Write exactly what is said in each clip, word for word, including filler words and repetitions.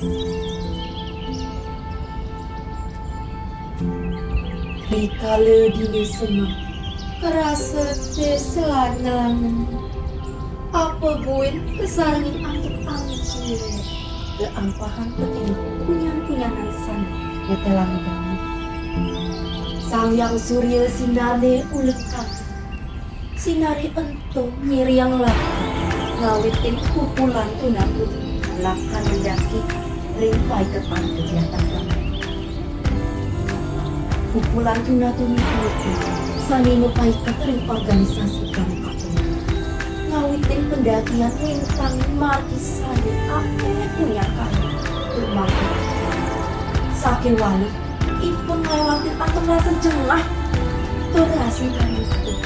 Rikala dina semeng, karasa té selanang. Apa buin kasarengin antuk angin suwir, kaampahan katingal kunyan-kunyanan sané ngetelang dangu. Sang Hyang Surya sinarné uleng kabéh. Sinaré ento nyiriang latah, ngawitin pupulan tuna-tuni lakar mendaki ring paiketan kegiatan bank. Pupulan tuna-tuni punika sané mapaiket ring organisasi bank kapunika. Ngawitin pendakian nglintangin margi sané akéh punyakan dumadak. Sakéwala ipun nglewatin antuk rasa jengah tur rasa kanitu.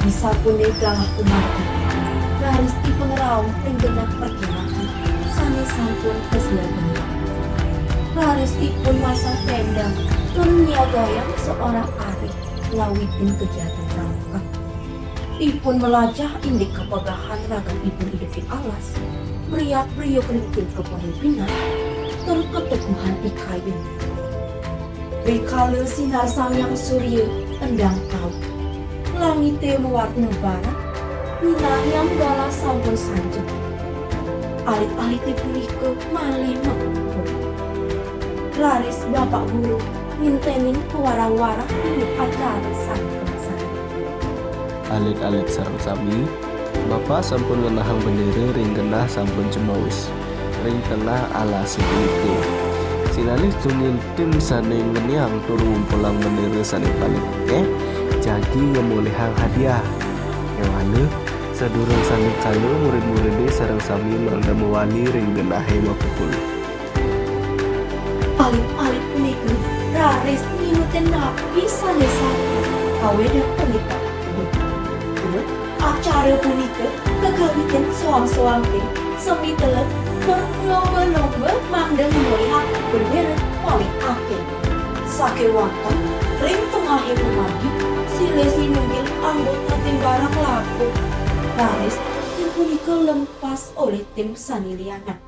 Disampune galah kumargi, raris ipun rauh ring genah perkemahan sané sampun kasiagang. Raris ipun masang tenda tur nyiagayang seorahing ari ngawitin kegiatan rauh. Ipun malajah indik kapegahan ragan ipun idup di alas, mriak-mriuk ring tim kapamimpinan, tur kateguhan pikayun. Rikala sinar Sang Hyang Surya endang tau, langité mawarna barak, minahang galah sampun sanjung. Alit-alité punika malih makapungkur. Raris Bapak Guru ngintenin pawarah-warah indik acara sané kapisan. Alit-alit sareng sami, Bapa sampun ngenahang bendera ring genah sampun cemawis ring tengah alasé punika. Sinalih tunggil tim sané ngeniang tur ngumpulang bendera sané paling akéh, jagi ngamolihang hadiah. Kéwala, sadurung sandikala murid-muridé sareng sami mangda mawali ring genahé mapupul. Alit-alit punika raris nginutin napi sané sampun kawedah pangiket. Tur acara punika kakawitin soang-soang tim sami telet berlomba-lomba mangda ngamolihang bendera paling akéh. Sakéwanten ring tengahé pamargi, silih sinunggil anggota tim barak langkung. Raris tim punika lempas olih tim sané lianan.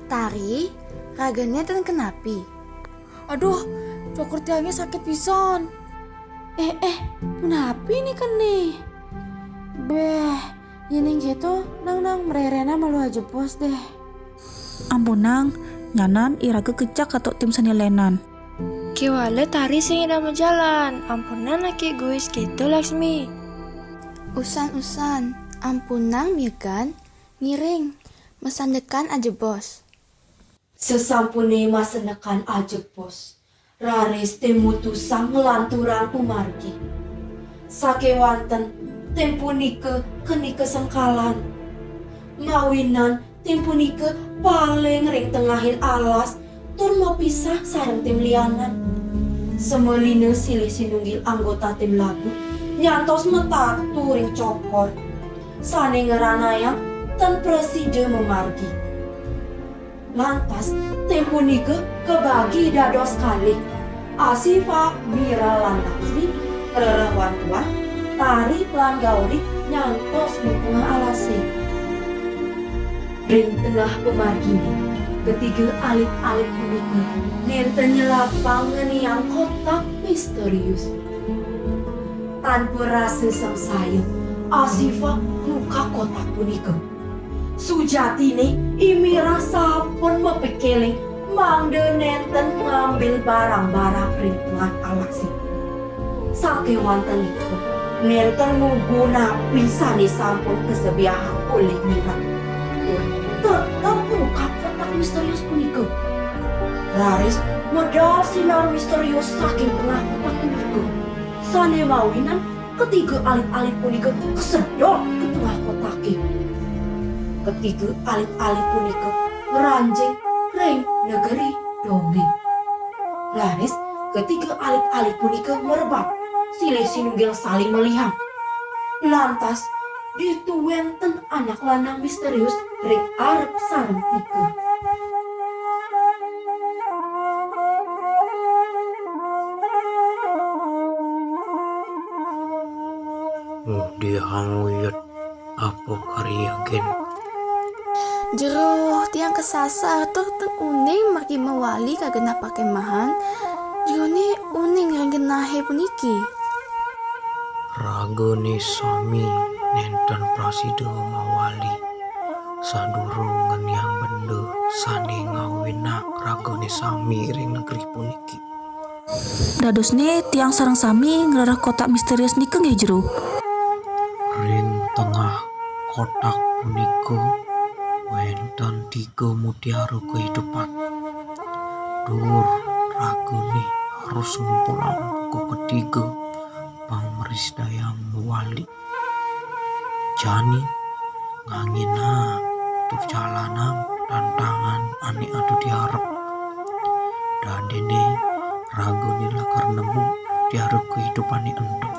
Tari, ragané ten kenapi? Aduh, cokor tiangé sakit pisan. Eh, eh, punapi né kéné? Béh, yén kéto, nang, nang mrerénan malu ajebos deh. Ampunang, nyanan iraga kecak antuk tim sané lénan. Kéwala Tari sing ida majalan, ampunang akéh guis kéto Laksmi. Usan-usan, ampunang miegan, ngiring, masandekan ajebos. Sasampuné masandekan ajebos, raris tim mutusang nglanturang pamargi. Sakéwanten tim punika keni kasengkalan. Mawinan tim punika paling ring tengahing alas tur mapisah sareng tim lianan. Samalina silih sinunggil anggota tim labuh nyantos matatu ring cokor, sané ngranayang tan prasida mamargi. Lantas, tim punika kabagi dados kalih. Asifah, Mira, lan Laksmi, rereh wan tuan, Tari lan Gauri nyantos ring tengah alasé. Ring tengah pamarginé, ketiga alit-alit punika nénten nyelapang ngeniang kotak misterius. Tanpa rasa sangsaya, Asifah mukak kotak punika. Sujatiné, I Mira sampun mapikiling mangda nénten ngambil barang-barang ring tengah alasé. Sakéwanten ipun, nénten ngugu napi sané sampun kasebiahang olih Mira. Tur tetep mukak kotak misterius punika. Raris medal sinar misterius saking tengah kotak punika. Sané mawinan ketiga alit-alit punika kasedot ka tengah kotaké. Ketiga alit-alit punika ngranjing ring negeri dongéng. Raris ketiga alit-alit punika merebab, silih sinunggil saling melihang. Lantas, ditu wénten anak lanang misterius ring arep sareng tiga. Udihan uyut apa karya gén? Jero, tiang kasasar tur ten uning margi mawali ka genah pakemahan. Jerone uning ring genahe puniki. Ragane sami nenten prasida mawali sadurung ngeniang benda sane ngawinang ragane sami ring negeri puniki. Dadosne tiang sareng sami ngrereh kotak misterius nika nggih jero. Ring tengah kotak punika wenten tiga mutiara kehidupan. Duur ragane harus ngumpulang buka ketiga pangmrisdayang mawali. Jani nganginang tur jalanang tantangan ane ada diarep. Dadene ragane lakar nemu mutiara kehidupane ento.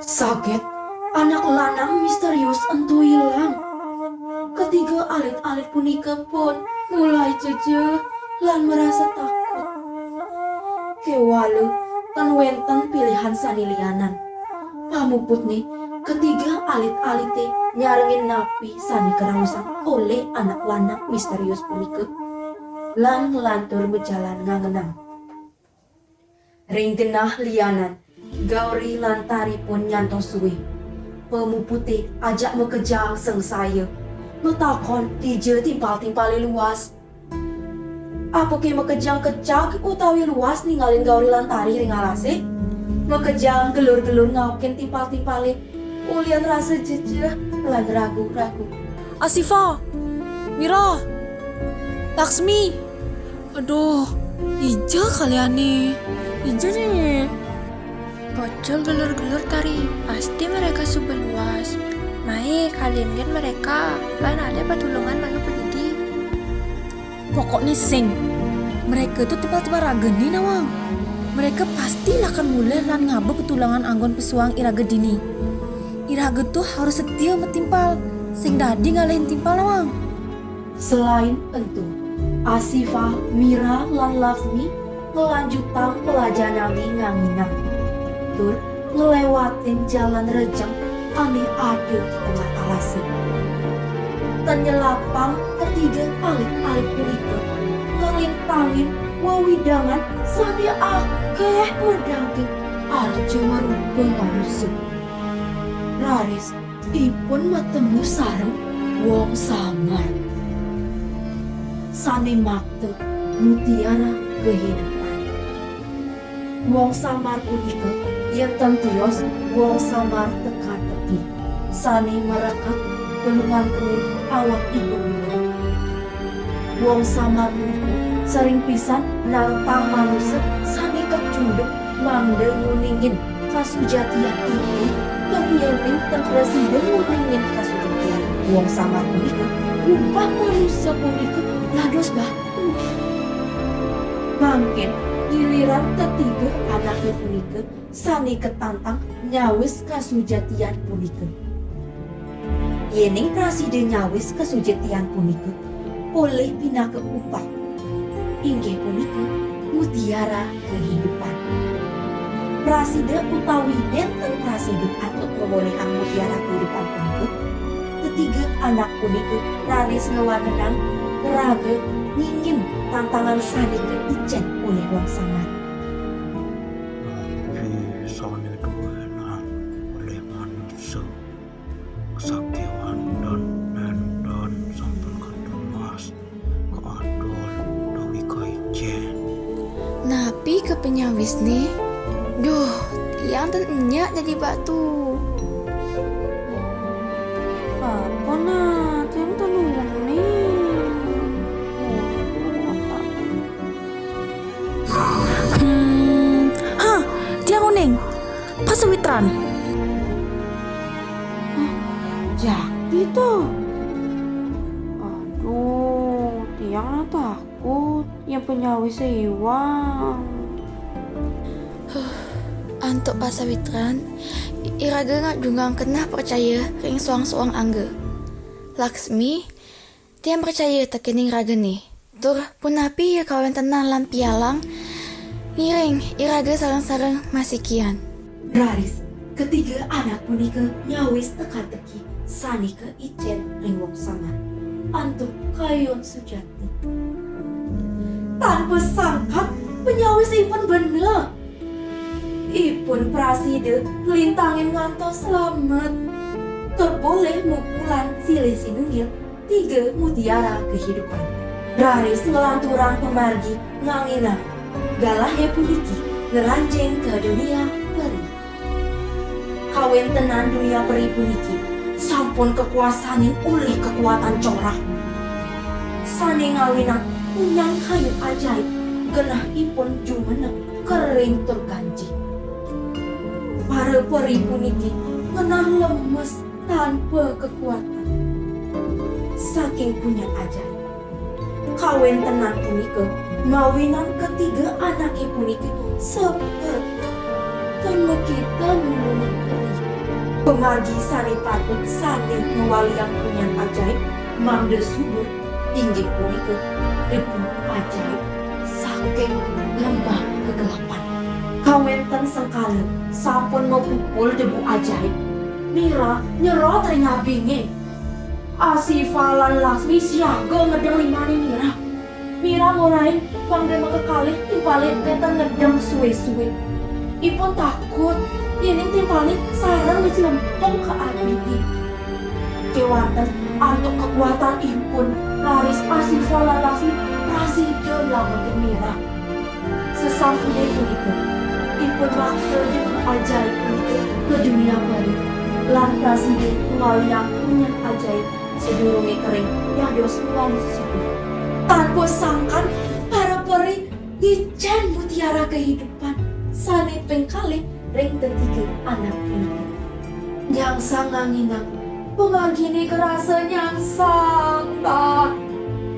Saget, anak lanang misterius ento ilang. Ketiga alit-alit punika pun mulai jejeh lan marasa takut. Kewala tan wenten pilihan sane lianan. Pamuputne, ketiga alit-alite nyarengin napi sane karaosang olih anak lanang misterius punika lan nglantur majalan ngangenang. Ring genah lianan, Gauri lan Tari pun nyantos suwe. Pamupute ajak makejang sangsaya, matakon dija timpal-timpale luas. Apake makejang kecag utawi luas ningalin Gauri lan Tari ring alase? Makejang gelur-gelur ngaukin timpal-timpale, ulihan rasa jejeh lan ragu-ragu. Asifa, Mira, Laksmi. Aduh, ija kaliane. Ija ne. Pocol gelur-gelur Tari, pasti mereka suba luas. Mai, kalian mereka, lan ada patulungan malu padidi. Pokokne sing, mereka tu timpal-timpal ragane nawang. Mereka pasti lakar mulih lan ngaba patulungan anggon pesuang iraga dini. Iraga tu harus setia matimpal, sing dadi ngalihin timpal nawang. Selain ento, Asifa, Mira, lan Laksmi nglanjutang pelajaran nganginang tur nglewatin jalan rejeng ane ada di tengah alase. Tan nyelapang ketiga alit-alit punika nglintangin wewidangan sane akeh medangke arja marupa manusa. Raris ipun matemu sareng wong samar sane makta mutiara kehidupan. Wong samar punika yen ten tios wong samar teka-teki sane marekak tur ngangkenin awakipun. Wong samar punika sering pisan nantang manusa sane kacunduk mangda nguningin kasujatian ipun, tur yening ten prasida nguningin kasujatian wong samar punika, ngubah manusa punika dados batu. Mangkin giliran ketiga anake punika sane katantang nyawis kasujatian punika. Yening prasida nyawis kasujatian punika polih pinaka upah, inggih punika mutiara kehidupan. Prasida utawi nenten prasida antuk ngawolihang mutiara kehidupan punika, ketiga anak punika raris ngwanenang raga ngingin tantangan sane kaicen olih wong samar. Napi sane duwenan olih manusa? Kesaktian dan nenten sampun katumbas, kaadol utawi kaicen. Napi kapanyawisne? Duh, tiang ten nyak dadi batu. Apa nah, tiang ten uning. Hmm, ha, tiang uning. Pasawitran. Hah, jati to? Aduh, tiang nah takut, yang panyawise iwang. Huh, antuk pasawitran, i-, iraga ngajungang keneh pracaya ring soang-soang angga. Laksmi, tiang pracaya tekening ragane, tur punapi ia kawentenan lan pialang, ngiring iraga sareng-sareng masikian. Raris, ketiga anak punika nyawis teka-teki sane kaicen ring wong samar. antuk kayun sujati. Tanpa sangkan, panyawis ipun beneh. Ipun prasida nglintangin ngantos slamet. Tur polih mupulan silih sinunggil tiga mutiara kehidupan. Raris nglanturang pamargi nganginang galahé puniki ngranjing ka dunia peri. Kawéntenan dunia peri puniki sampun kakuasanin olih kakuatan corah. Sané ngawinang punyan kayun ajaib genahipun jumeneng kering tur ganjing. Para peri puniki ngenah lemes tanpa kekuatan saking punyan ajaib. Kawéntenan punika mawinan ketiga anaké puniki sebet tur makita nulungang peri. Pamargi sané patut sané ngwaliang punyan ajaib mangda subur inggih punika debu ajaib saking lembah kegelapan. Kawénten sengkala sampun mapupul debu ajaib. Mira nyerot ring abingé. Asifa lan Laksmi siaga ngedeng limané Mira. Mira ngorahin mangda makakalih timpalé nénten ngedeng sué-sué. Ipun takut yéning timpalé sareng maclempung ka abingé. Kéwanten antuk kakuatan ipun, raris Asifa lan Laksmi prasida nyelamatin Mira. Sasampuné punika, ipun makta debu ajaib punika ka dunia peri, lan prasida ngwaliang punyan ajaib sadurungé kering dados ulam subur. Tanpa sangkan, para peri ngicén mutiara kehidupan sané ping kalih ring tetiga anak punika. Nyangsang nganginang, pamarginé karasa nyangsang, Mbah.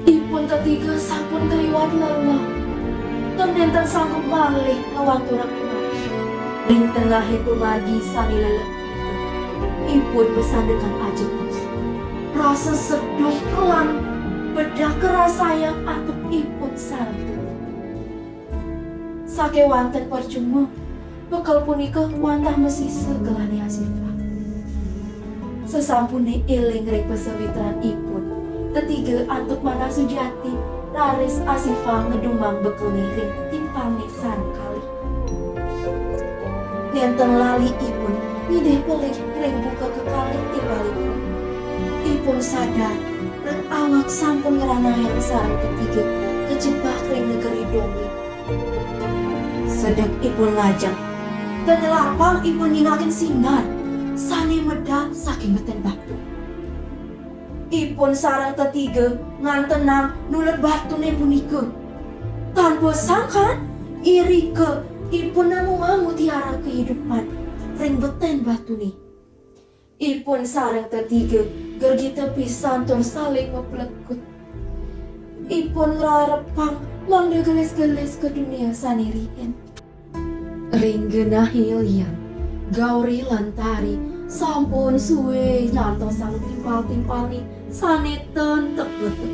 Ipun tetiga sampun kaliwat lelah, tur nénten sanggup malih nglanturang pamargi. Ring tengahé pamargi sané lelah punika, ipun masandekan ajeng. Rasa seduk lan bedah karasayang antuk ipun sareng tetiga. Sakéwanten percuma, bekel punika wantah masisa gelané Asifa. Sasampuné éling ring pasawitran ipun, tetiga antuk manah sujati, raris Asifa ngedumang bekelné ring timpalné sareng kalih. Nénten lali ipun ngidih pelih ring buka kekalih timpalipun. Ipun sadar, ring awak sampun ngranayang sareng tetiga kajebak ring negeri dongé. Sedek ipun ngajeng, tur nyelapang ipun nyingakin sinar sané medal saking betén batu. Ipun sareng tetiga ngantenang nuled batuné punika. Tanpa sangkan, irika ipun nemuang mutiara kehidupan ring betén batuné. Ipun sareng tetiga gergita pisan tur saling maplekut. Ipun ngrarepang mangda gelis-gelis ka dunia sané riin. Ring genahé lian, Gauri lan Tari sampun sué nyantosang timpal-timpalné sané ten teka-teka.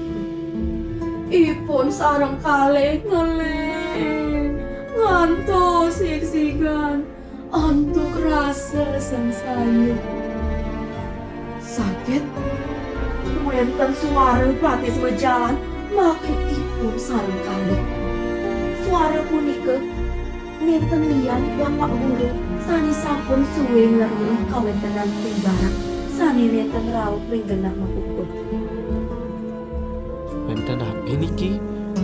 Ipun sareng kalih ngeling ngantos sigsigan antuk rasa sangsaya. Saget wénten suara batis majalan makin ipun sareng kalih. Suara punika nénten lian Bapak Guru sané sampun sué ngrereh kawéntenan ring barak sané nénten rauh ring genah mapupul. Wénten napi niki?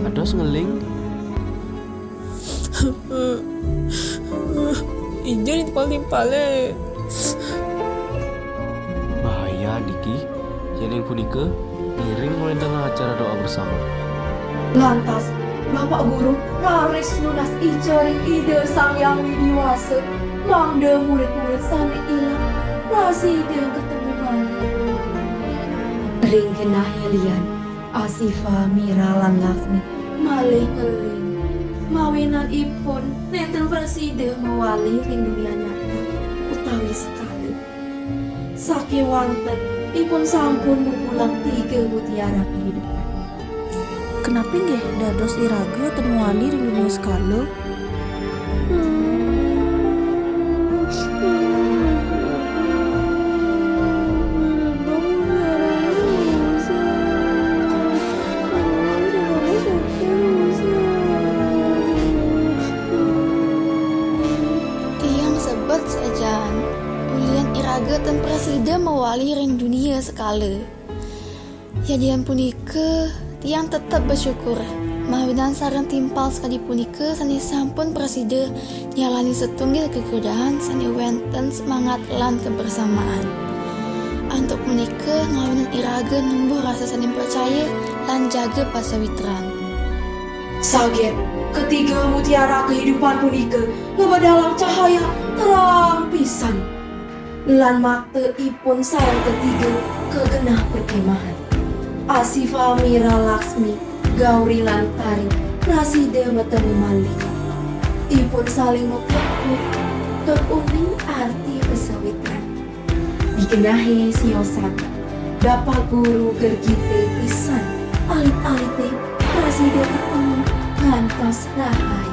Ados ngeling. Ija timpal-timpalé. Bahaya niki, yéning punika ngiring ngwéntenang acara doa bersama. Lantas, Bapak Guru raris nunas ica ring Ida Sang Hyang Widi Wasa, mangda murid-murid sané ilang prasida katemu manah. Ring genahé lian, Asifa, Mira, lan Laksmi malih ngeling, mawinan ipun nénten prasida mawali ring dunia nyata utawi sekala. Sakéwanten ipun sampun mupulang tiga mutiara kehidupan. Kenapi nggih dados iraga ten mawali ring dunia sekala? prasida mawali ring dunia sekala. Yadian punika, tiang tetep bersyukur mawinan sareng timpal sakadi punika sane sampun prasida nyalani satunggal gegodahan sane wenten semangat lan kebersamaan. Antuk punika ngawinan iraga numbuh rasa saling percaya lan jaga pasawitran. Saget, ketiga mutiara kehidupan punika ngebedalang cahaya terang pisan. Lan makta ipun sareng ketiga ka genah perkemahan. Asifa, Mira, Laksmi, Gauri, lan Tari prasida matemu malih. Ipun saling mapuput tur uning arti pasawitran. Di genahe siosan, Bapak Guru gergite pisan alit-alite prasida matemu ngantos rahayu.